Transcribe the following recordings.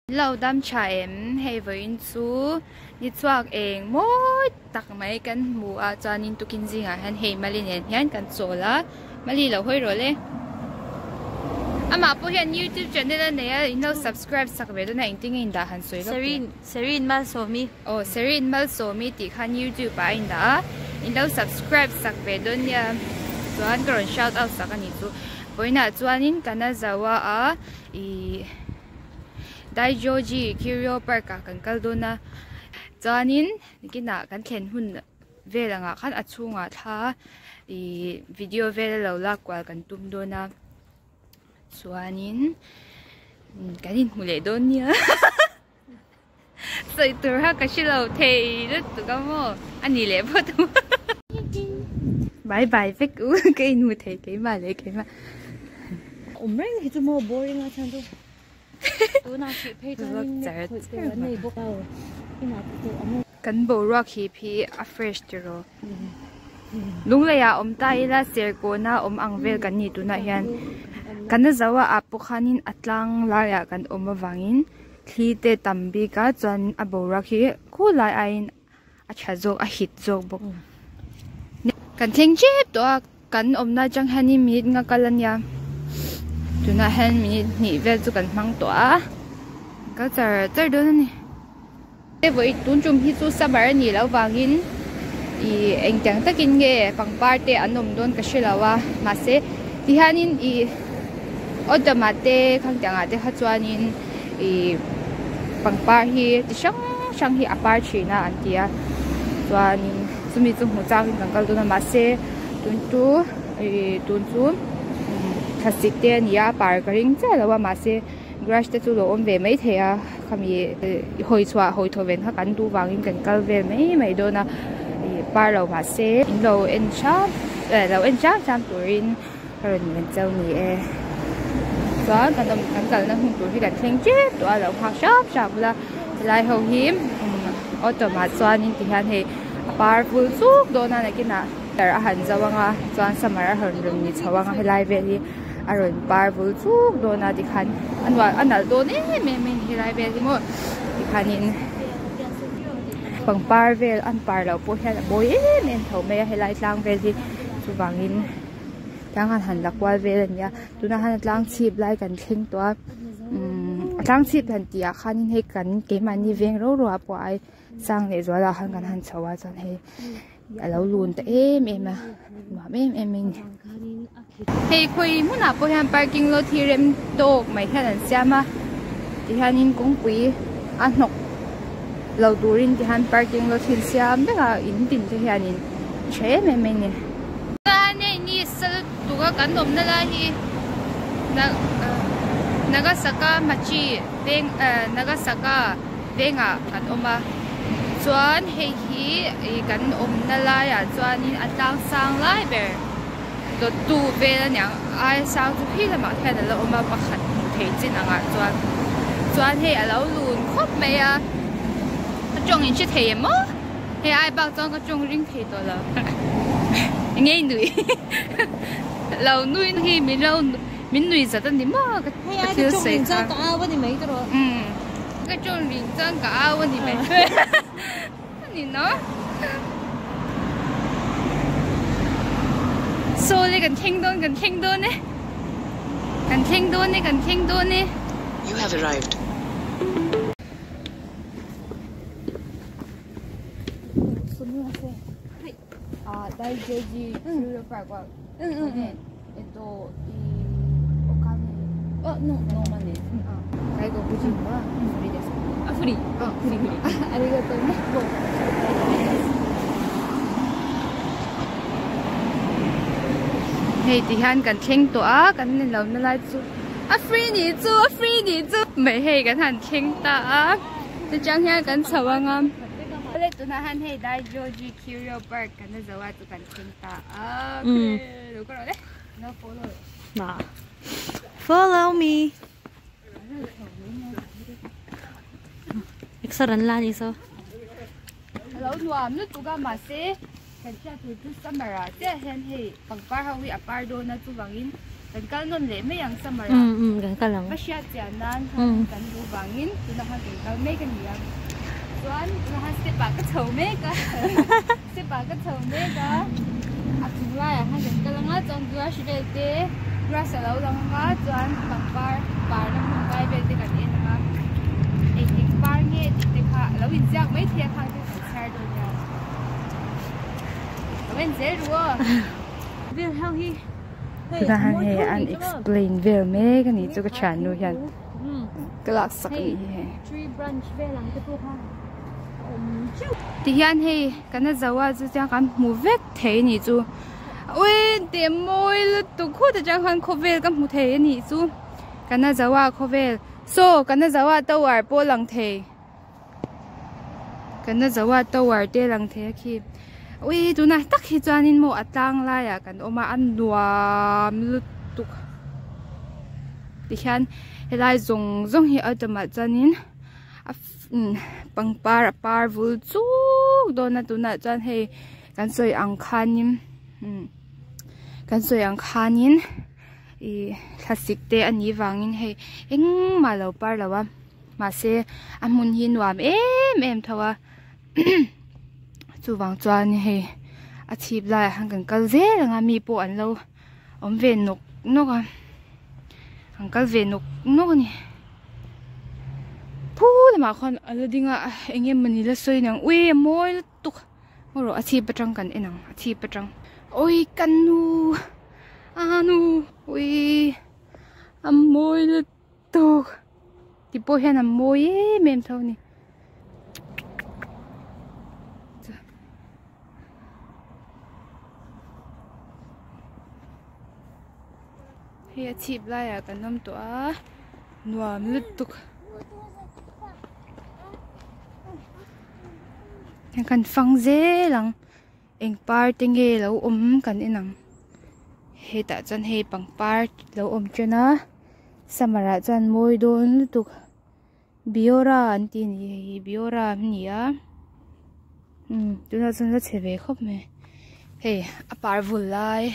Lo dam tha em? Hei vawiin chu ni chhuak eng mawi tak mai kan hmu a chuanin tukin zingah hian hei Mali nen hian kan chawl a Mali lo hawi rawh le amah pawh hian youtube channel a nei a in lo subscribe sak ve dawn a engtin nge indah han sawi lawk teh Serene Malsawmi aw Serene Malsawmi tih khan youtube ah a indah a in lo subscribe sak ve dawn nia chuan ka rawn shout out sak a nih chu vawiinah chuanin Kanazawa a ih. Daijoji Curio Park ah kan kal dawn a chuanin nikinah kan thlen hun vel angah khan a chhungah thla ih video vel a lo lak kual kan tum dawn a chuanin kan inhmu leh dawn nia sawi tur kha ka hre lo thei lutuk a maw a ni leh phawt ang bye bye vek u ka inhmu thei keimah leh keimah. Awm reng hi chu maw boring a chhan chu. Tunah hrih phei chuanin khawih tur an nei bawk lo. Inah te chu an. Kan boruak hip hi a fresh tiraw. Lungleiah awm ta ila serkawna awm ang vel kan ni tunah hian. Kan a zo a ah pawh khanin a tlang laiah kan awm avangin thli te tam bik a chuan a boruak hi khulai aiin a tha zawk a hit zawk bawk. Kan thleng tep tawh a kan awmna atang hianin minute nga kal a nia tunah hian minute hnih vel chu kan hmang tawh a kal char char dawn a ni. Vawi tun tum hi chu summer a nih loh vangin ih engtiang takin nge pangpar te an awm dawn ka hre lo a mahse tihianin ih autumn ah te khangtiang ah te kha chuanin ih pangpar hi chi hrang hrang hi a par thin a an ti a chuanin chumi chu hmu chak in kan kal dawn a mahse tun chu ih tun chu thlasik te a ni a par ka ring chiah lo a mahse grass te chu lo awm ve mai thei a khami hawi chhuah hawi thaw ven kha kan duh vangin kan kal vel mai mai dawn a ih par lo mahse in lo en hram eh lo en hram hram turin. Ka rawn ngen chau ni e. Chuan kan awm kan kalna hmun tur hi kan thleng tep tawh a lo nghak hrap hrap bula helai ho hi autumn ah chuanin ti hian hei a par vul chuk dawn a nakinah tar a han zo anga chuan summer a rawn rawn ni chho anga helai vel hi a rawn par vul chuk dawn a tikhan a nuam a nalh dawn em em mai a ni helai vel hi maw tikhanin pangpar vel an par loh pawh hian a mawi em em tho mai a helai tlang vel hi chuvangin. Tlang han han la kual vel a ni a tunah hian a tlang chhip lai kan thleng tawh a umm a tlang chhip han tih ah khanin hei kan keimahni veng rau rau ah pawh ai sang leh zual ah khan kan han chho a chuan hei a lo lun ta em em a nuam em em mai a ni. Hei khawi hmunah pawh hian parking lot hi rem tawk mai hian an siam a tihianin kawngpui a hnawk lo turin tihian parking lot hi an siam vek a in tin te hianin a tha em em mai a ni. Ni sal tuk a kan awmna lai hi Nagasaka Machi veng Nagasaka vengah kan awm a chuan hei hi ih kan awmna laiah chuanin a tlang sang lai ber dawttu vel a niang ai sang chu khi lamah khian a la awm a pakhat hmuh theih chin angah chuan chuan hei a lo lun khawp mai a a tawng in hre thei em aw. Hei ai bak chuan ka tawng ring thei tawh lo. Enge i nui? Lo nui hi min lo min nui zat a ni maw ka thil sawi kha. Ka au a ni mai tawh rawh. Umm ka tawng ring chuan ka au a ni mai. A ni no. Saw le kan thleng dawn kan thleng dawn e. Kan thleng dawn e kan thleng dawn e. You have arrived. すみません。はい。あ、大乗寺ツールパークは、うんうんうん。えっと、お金。あ、ノー、ノーマネー。外国人はフリーですか。あ、フリー。あ、フリーフリー。ありがとうね。Hei ti hian kan thleng tawh a kan ni lo na lai chu a free nih chu a free nih chu mai hei kan han thleng ta a tichuan hian kan chho anga le tunah hian hei Daijoji Curio Park kan la zo a chu kan thleng ta a lo ka rawh le no follow na follow me exer an la ni so lo nuam lutuk a mahse kan hriat tur chu summer ah chiah hian hei pangpar ho hi a par dawn a chuvangin Kan kal nawn leh mai ang summer ah. Umm kan kal ang. Va hriat chian nan khan kan duh vangin tunah khan kan kal mek a ni a. Chuan tunah khan step ah ka chho mek a. Step ah ka chho mek a. A chung laiah khan kan kal ang a chuan brush vel te grass a lo lang ang a chuan pangpar parna hmun lai vel te kan en ang a. Eng eng par nge tih te kha a lo inziak maithei a khang te kan chhiar dawn nia. Lo en zel ru aw. Vel ho hi. Chutah hian hei an explain vel mek a ni chu ka thiannu hian ka lak sak a nih hi hei. Tihian hei kan a zo a chu chuan kan hmu vek thei a nih chu ui teh mawi lutuk khut atang khan khawvel ka hmu thei a nih chu kan a zo a khawvel saw kan a zo a tower pawh a lang thei. Kan a zo a tower te lang thei a khi ui tunah tak hi chuanin maw a tlang laiah kan awm a a nuam lutuk tihian helai zawng zawng hi a tumah chuanin a pangpar a par vul chuk dawn a tunah chuan hei kan sawi ang khanin kan sawi ang khanin ih thlasik te a nih vangin hei engmah a lo par lo a. Mahse a hmun hi nuam em em tho a chuvang chuan hei a chhip laiah khan kan kal zel ang a mi pawh an lo awm ve nawk nawk a an kal ve nawk nawk a ni phu lamah khuan a la ding a eng nge mawni la sawi niang ui a mawi lutuk ngaw rawh a chhip atang kan en ang a chhip atang awi ka nu a nu ui a mawi lutuk. Tuk ti pawh hian a mawi em em tho a ni. Hei a chhip laiah kan awm tawh a nuam lutuk. Heng kan fang zel ang eng par te nge lo awm kan en ang hetah chuan hei pangpar lo awm ṭan a. Summer ah chuan mawi dawn lutuk Biora an tih a ni hei hi Biora an ni a umm tunah chuan la chhe ve khawp mai hei a par vul lai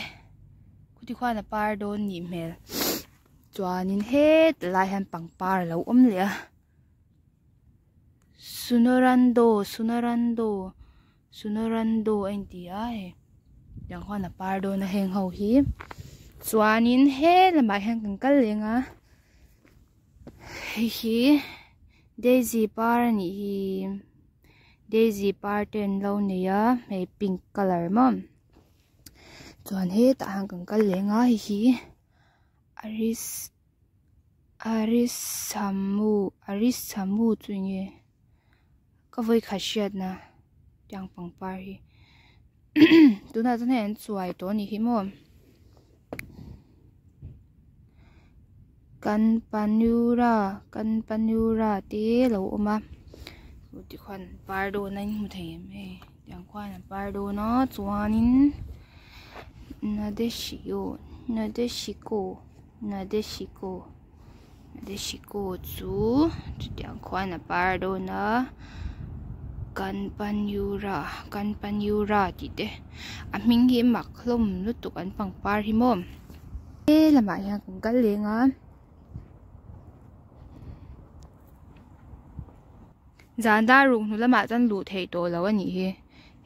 khuti khuan a par dawn nih hmel chuanin heta lai hian pangpar a lo awm leh a Sunorando Sunorando Sunorando a inti a hei tiang khuan a par dawn a heng ho hi chuanin he lamah hian kan kal leng a hei hi daisy par a nih hi daisy par te an lo nei a hei pink colour maw chuan hetah hian kan kal leng a hei hi aris arisamu arisamu chu eng nge. Ka vawi khat hriatna tiang pangpar hi tunah chuan hei an chuai tawh a nih hi maw kanpanura kanpanura te lo awm a tikhuan par dawn a in hmu thei em hei tiang khuan an par dawn a chuanin nadeshio nadeshiko nadeshiko. Nadeshiko chu chutiang khuan a par dawn a kanpanyura kanpanyura tih te a hming hi mak hlawm lutuk an pangpar hi maw he lamah hian kan kal leng a zan dar ruk hnu lamah chuan luh theih tawh loh a nih hi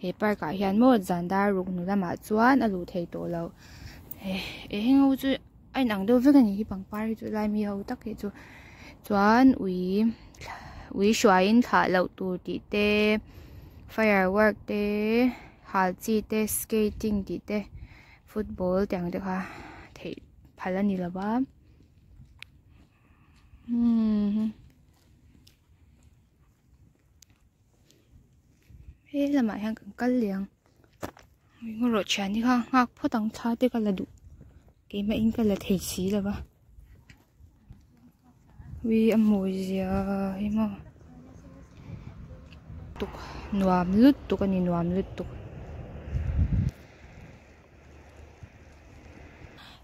he park ah hian maw zan dar ruk hnu lamah chuan a luh theih tawh loh eng ho chu. A inang deuh vek a ni hi pangpar hi chu lai mi ho tak hi chu chuan ui ui hruaiin thlah loh tur tih te firework te hal chi te skating tih te football tih ang te kha theih phal a ni lo va umm he lamah hian kan kal leh ang. Rawh thian hi kha nghak phawt ang thla te ka la duh keimah in ka la thei si lo va ui a mawi zia hi maw tuk nuam lutuk a ni nuam lutuk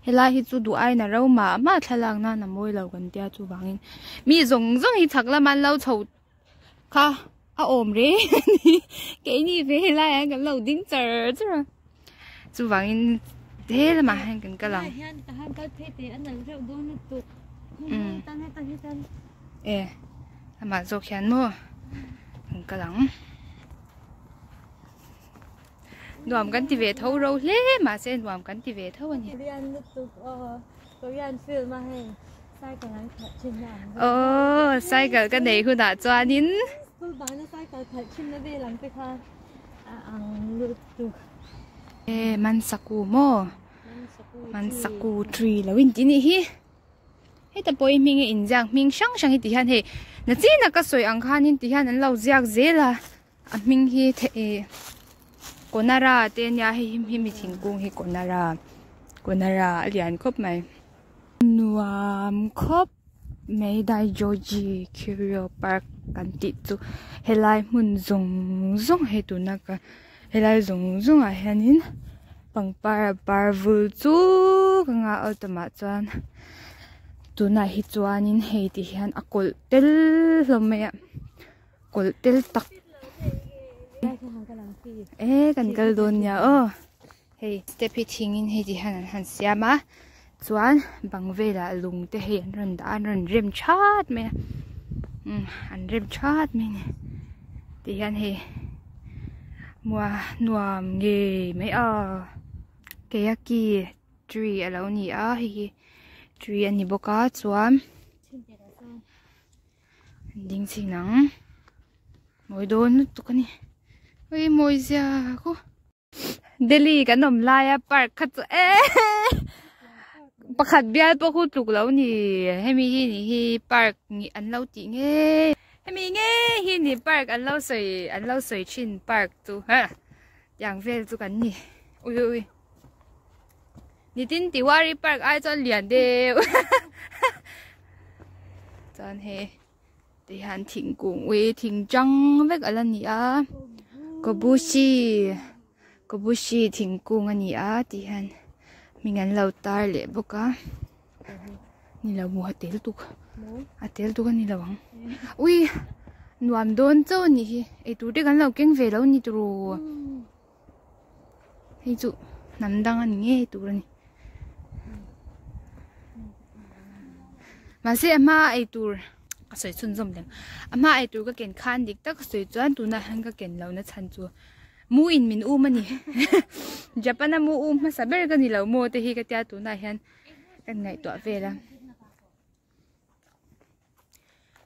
helai hi chu duh aiin a ro mah mah thlalak nan a mawi lo kan tia chuvangin mi zawng zawng hi chhak lama an lo chho. Kha a awm reng a ni keini ve helai ah hian kan lo ding char char a chuvangin He lamah hian kan kal ang. Hian tah hian kal phei teh a nalh reuh dawn lutuk. Umm. Tan heta hi tan. E amah zawk hian maw kan kal ang. Nuam kan ti ve tho ro hle mahse nuam kan ti ve tho a ni. Korean lutuk aw Korean film a hei cycle an khalh thin na ang vel. Aw cycle ka nei hunah chuanin. School bana cycle khalh thin na vel ang te kha a ang lutuk. E Mansaku maw Mansaku tree lo in ti nih hi. Heta pawh hi hming a inziak hming hrang hrang hi ti hian hei nachina ka sawi ang khanin ti hian an lo ziak zel a. A hming hi the Konara te ania hei hi hemi thingkung hi Konara Konara a lian khawp mai. Nuam khawp mai Daijoji Curio Park kan tih chu helai hmun zawng zawng hei tuna ka helai zawng zawng ah hianin pangpar a par vul chuk anga awtamah chuan tunah hi chuanin hei ti hian a kawlh tel hlawm mai a. Kawlh tel tak e kan kal dawn nia aw hei step hi thingin hei ti hian an han siam a chuan bang velah lung te hei an rawn dah a an rawn rem that mai a umm an rem that mai a ni ti hian hei mua nuam ngei mai a keyaki tree a lo ni a hei hi tree a ni bawk a chuan. Ding chhin ang mawi dawn lutuk a ni ui mawi zia khu Delhi kan awm laia park kha chu eee pakhat bial pawh khu tluk lo ni hemi hi ni hi park nih an lo tih ngei hemi ngei hi ni park an lo sawi an lo sawi thin park chu ha tiang vel chu kan ni ui ui Nitin Tiwari Park ai chuan lian deuh chuan hei ti hian thingkung ui thing tang vek ala ni a kobushi kobushi thingkung a ni a ti hian hming an lo tar leh bawk a ni lo maw a tel tuk a tel tuk a ni lo ang ui nuam dawn chauh a nih hi eitur te kan lo keng ve lo ni tiraw. Hei chu hnam dang a ni ngei tur a ni. Mahse a hma ei tur ka sawi chhunzawm lem. A hma ei tur ka ken khan dik tak ka sawi chuan tunah hian ka ken lohna chhan chu mu in min um a ni. Japan a mu um hmasa ber ka ni lo maw te hi ka tia tunah hian kan ngaihtuah vel a.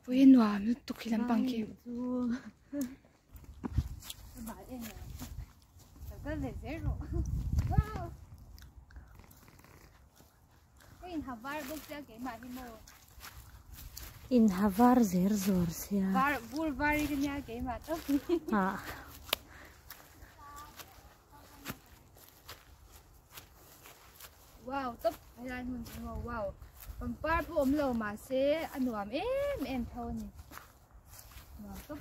Ui nuam lutuk hi lampang khi. In ha var zer zawr sia. Var bur var hi ka nia keimah tawp. Wow top helai hmun chu maw wow pangpar pawh awm lo mahse a nuam em em tho a ni nuam top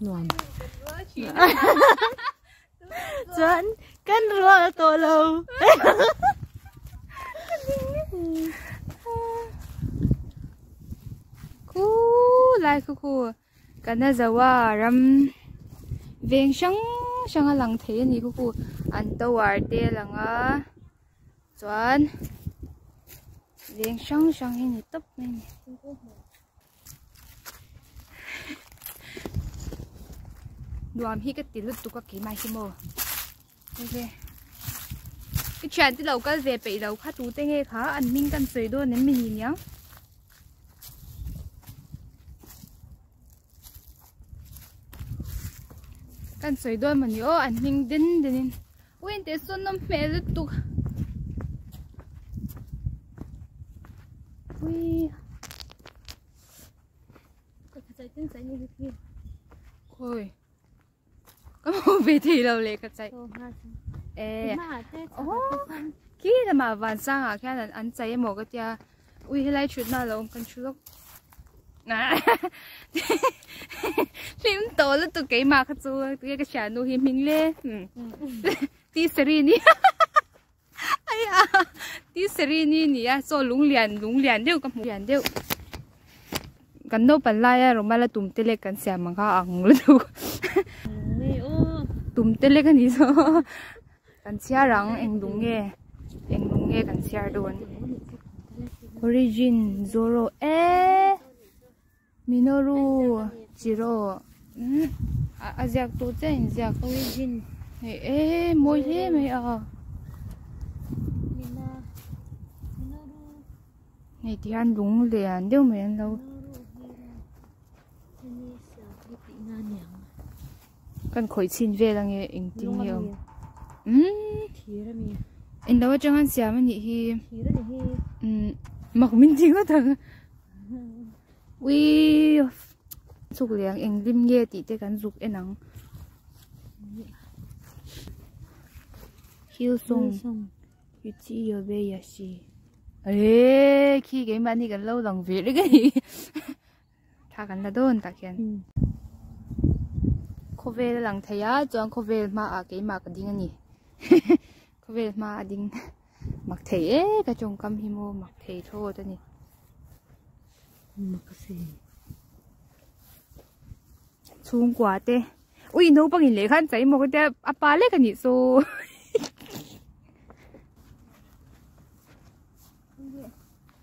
nuam chuan kan rual tawh lo khu lai khu khu Kanazawa ram veng hrang hrang a lang thei a ni khaw ku an tower te a lang a chuan veng hrang hrang hi ni tawp mai a ni. Nuam hi ka ti lutuk a keimah hi maw hei ka thian te lo kal ve peih lo kha tute nge kha an hming kan sawi dawn em mi ni niang. Kan sawi dawn mawni aw an hming den den in ui in teh sawn nawm hmel lutuk ui khawi Ka hmu ve thei lo leh ka chai. Eh. Khi lamah van sangah khian an an chai emaw ka tia. Ui helai thutna lo awm kan thu lawk. Hlim tawh lutuk keimah kha chu tunge ka hria nu hi hming le. Ti seri ni. Ai a. Ti seri ni ni a chaw lung lian lung lian deuh ka hmu lian deuh. Kan naupang laia romala tum te leh kan siam ang kha a ang lutuk. Tum te lek a ni chu. Kan chhiar ang eng lung nge eng lung nge kan chhiar dawn. Origin Zoro e Minoru Chiro a ziak tu che in ziak. Origin hei e mawi hle mai a. Hei ti hian lung lian deuh mai an lo. Kan khawih chhin vel ange engtin nge awm umm englo atang an siam anih hi umm mak min ti ngawt ang uii chuk leh ang englim nge tih te kan zuk en ang hillsong Yuchi Yobeyashi eee khi keimahni kan lo lang ve reng a ni. Thla kan la dawn tah khian khawvel a lang thei a chuan khawvel hmaah keimah ka ding a ni khawvel hma a ding mak thei e ka tawngkam hi maw mak thei thlawt a ni chhungkua te ui naupang in leh khan chai maw ka tia a pa lek a nih chu.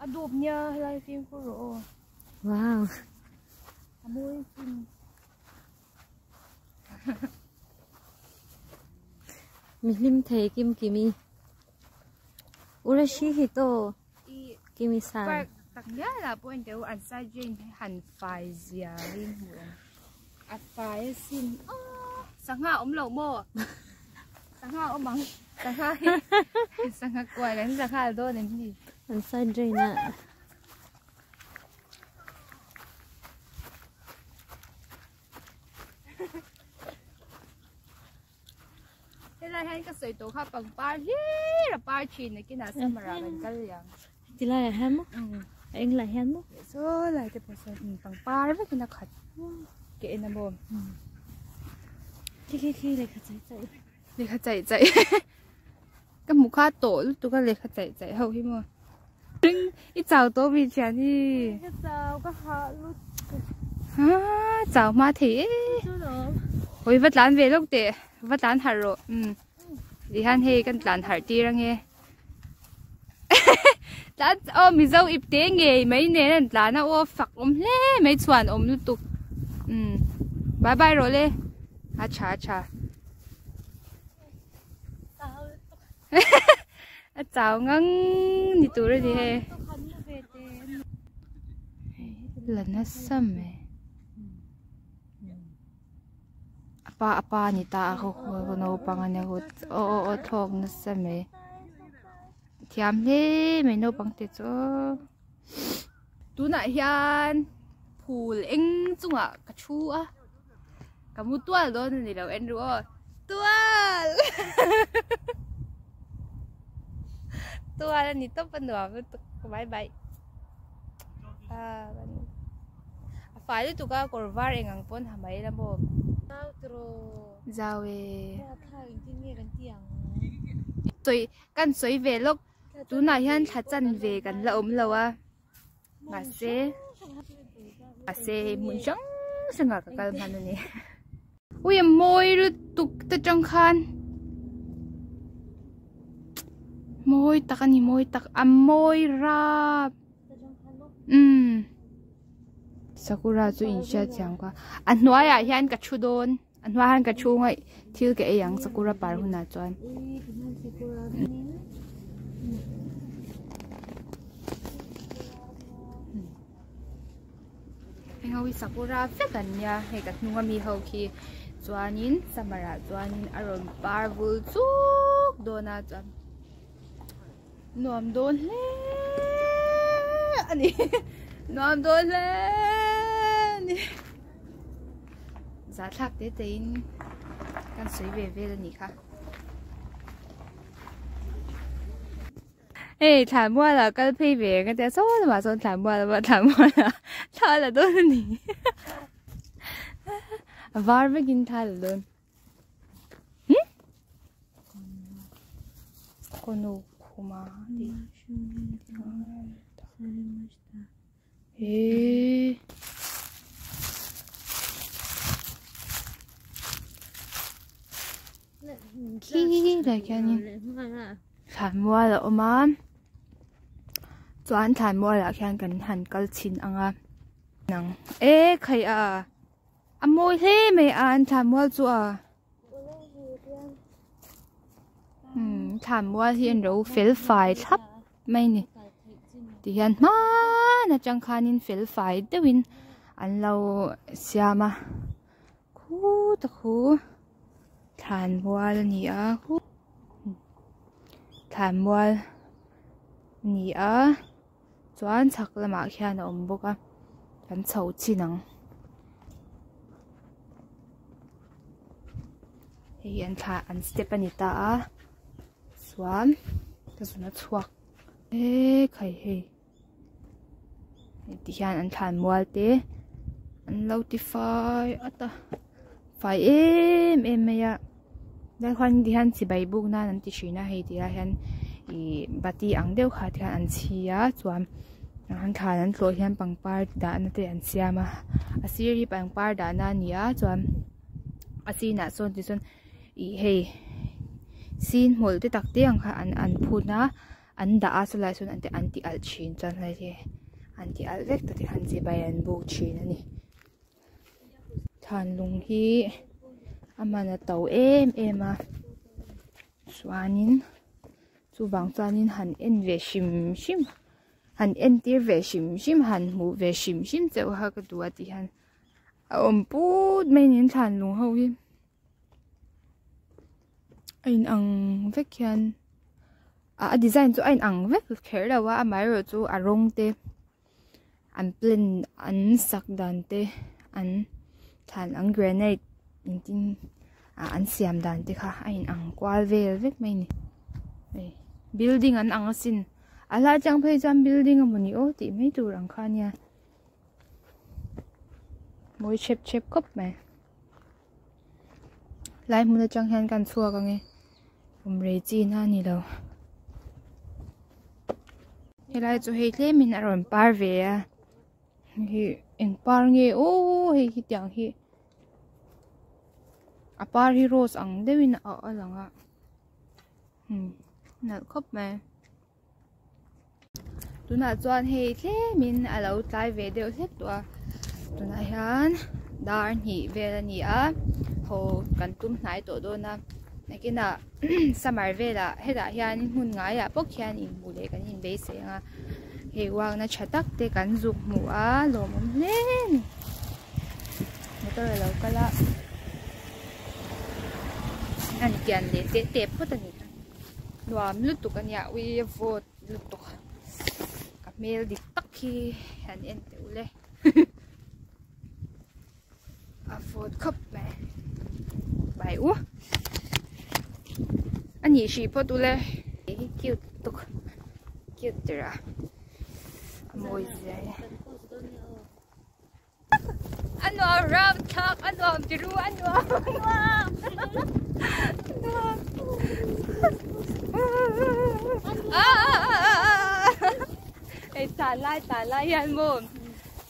A dup nia helai fimkhur rawh aw. Wow. A mawi sin. Mi hlim thei kim kimi. Urashi hi to kimi san. Park tak ngial ah pawh engte u an side drain hi han fai zia rin hmu ang. A fai asin. Aww sangha awm lo maw? Sangha awm ang. Sangha hi sangha kuai kan sangha dawn em ni? An side drain ah. Helai hian ka sawi tawh kha pangpar hlir a par thin nakinah summer ah kan kal leh ang. Tilai ah hian maw? A eng lai hian maw? Saw lai te pawh sawn pangpar vekin a khat ke en a maw? Khi khi khi lehkha chai chai. Lehkha chai chai ka hmu kha tawh lutuk a lehkha chai chai ho hi maw i chau tawh mi thian hi ka chau ka hah lutuk ha chau hma thei e hawi va tlan ve lawk teh va tlan harh rawh um ti hian hei kan tlan harh tir ange tlan aw mizo ip te ngei mai nen an tlan a aw fak awm hle mai chhuan awm lutuk um bye bye rawh le a tha a tha. A chau ngang ni tur a ni hei. La nasa mai. A pa a pa ni ta a ho naupang a nia aw aw aw thawk nasa mai. Thiam hle mai naupang te chu. Tunah hian phul eng chungah ka thu a. Ka mu tual dawn a ni lo en ru aw. Tual! Tual a ni tawp a nuam lutuk. Bye bye. A fai lutuk a kawr var eng ang pawn ha mai la maw. Zau e. Kan sawi ve lawk. Tunah hian thla chanve kan la awm lo a. Mahse mahse hei hmun hrang hrangah ka kal hman a ni. Ui a mawi lutuk te tang khan mawi tak a ni mawi tak a mawi rap umm sakura chu in hriat thiam kha a hnuaiah hian ka thu dawn a hnuaiah hian ka thu ngaih thil ka ei ang sakura par hunah chuan. Heng ho hi sakura vek an nia hei ka hnung ami ho khi chuanin summer ah chuanin a rawn par vul chuk dawn a chuan nuam dawn hle a ni nuam dawn hle a ni zahthlak te te in kan sawi ve vel a nih kha. Hei thlanmual ah kal phei ve ka tia saw lamah sawn thlanmual a thlanmual ah thla la dawn a ni a var vekin thla la dawn hmm kawnu khuma tih Eee. Khilai khianin thlanmual a awm a chuan thlanmual ah khian kan han kal chhin ang a nang e khai a a mawi hle mai a an thlanmual chu a umm thlanmual hi an ro fel fai thlap mai a ni tihian hmaan atang khanin fel fai deuhin an lo siam a khutah khu thlanmual a ni a thlanmual a ni a chuan chhak lamah khian a awm bawk a kan chho chin ang hei hi an thla an step a ni ta a chuan ka zun a chhuak e khai hei ti hian an thlan mual te an lo ti fai at a fai em em mai a lai khuan ti hian chibai buk nan an ti thin a hei ti lai hian ih bati ang deuh kha te khan an chhi a chuan an thlan an tlawh hian pangpar dahna te an siam a a sir hi pangpar dahna a ni a chuan a sinah sawn tichuan ih hei sin hmawlh te tak te ang kha an an phun a. An dah a chulai chuan an ti an ti alh thin chuan helai hi an ti alh vek ta te khan chibai an buk thin a ni thlan lung hi a man a to em em a chuanin chuvang chuanin han en ve hrim hrim han entir ve hrim hrim han hmuh ve hrim hrim chauh kha ka duh a tih hian a awm put mai niin thlan lung ho hi. A in ang vek hian ah a design chu a in ang vek kher lo a amaherawhchu a rawng te an plan an sak dan te an thlan ang granite engtin ah an siam dan te kha a in ang kual vel vek mai a ni hei building an ang asin a hla atang phei chuan building amawni aw tih mai tur ang kha ania mawi chep chep khawp mai. Lai hmun atang hian kan chhuak ang e awm rei chi na a ni lo helai chu hei tlem in a rawn par ve a hei eng par nge aw hei hi tiang hi a par hi rose ang deuh in a lang a hmm nalh khawp mai. Tunah chuan hei tlemin a lo tlai ve deuh hlek tawh a tunah hian dar hnih vel a ni a haw kan tum hnai tawh dawn a nakinah summer velah hetah hian hmun ngaiah bawk hian inhmuh leh kan inbeisei ang a hei uakna tha tak te kan zuk hmu a lawmawm hle a ni motor a lo kal a an kian leh teh teh phawt a ni. Nuam lutuk a nia ui a vawt lutuk ka hmel dik tak hi han en teh u le a vawt khawp mai bai u a nih hrih phawt u le hei hi cute lutuk cute tir a a mawi zia e. A nuam ram thlak a nuam tiru a nuam nuam hei tlan lai tlan lai hian maw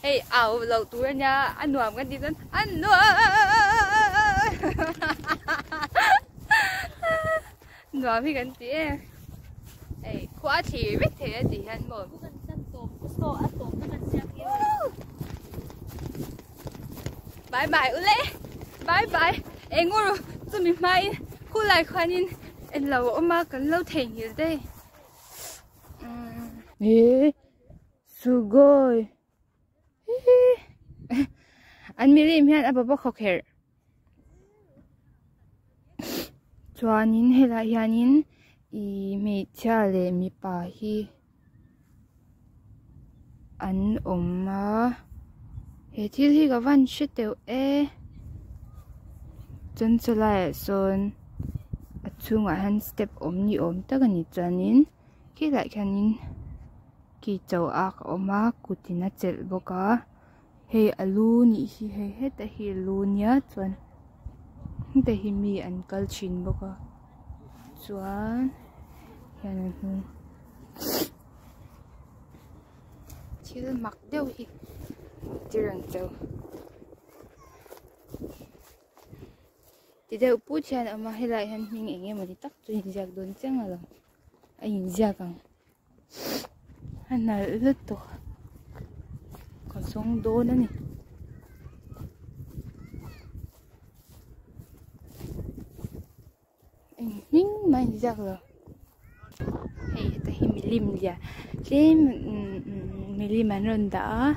hei au loh tur ania a nuam kan tih chuan a nuam nuam hi kan ti e hei khua thlir vek thei a tih hian maw. Bye bye ule bye bye enguru chumi hmain khulai khuanin en lo a awm a kan lo theihnghilh daih e sugoi an milim hian a bawp a khawkherh chuanin helaiah hianin ih hmeichhia leh mipa hi an awm a he thil hi ka van hre teuh e chuan chulaiah sawn a chhungah hian step awm ni awm tak a ni chuanin khilaiah khianin ki cho ak a awm a kutin a chelh bawk a. Hei a lu nih hi hei heta hi lu nia chuan heta hi mi an kal thin bawk a chuan hian a hnung thil mak deuh hi tir ang cheu. Ti deuh put hian a awm a helaiah hian hming eng emawni tak chu inziak dawn chiang a lo a inziak ang a nalh lutuk ka zawng dawn a ni. Eng hming mah a inziak lo hei heta hi milim lian tlem milim an rawn dah a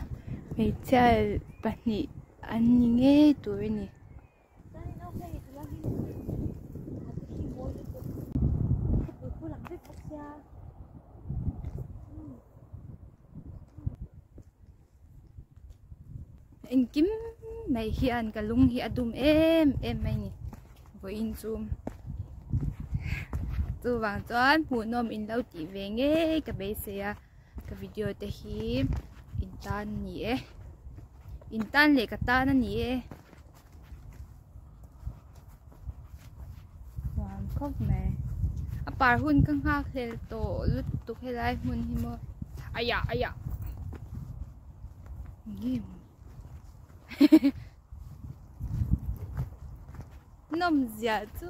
hmeichhia pahnih an ni ngei tur a ni. Engkim mai hian ka lung hi a dum em em mai ni vawiin chu chuvang chuan hmuhnawm in lo tih ve ngei ka beisei a ka video te hi in tan a ni e in tan leh ka tan a ni e nuam khawp mai a par hun ka nghak hlel tawh lutuk helai hmun hi maw aiah aiah nge maw nawm ziah chu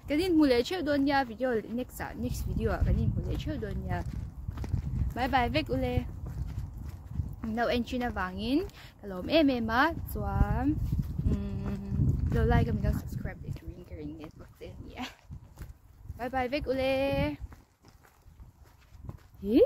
kan inhmu leh theuh dawn nia video next ah next video ah kan inhmu leh theuh dawn nia bye bye vek ule min lo en thin avangin ka lawm em em a chuan umm lo like a min lo subscribe leh turin ka ring let bawk che ania bye bye vek ule. Hi.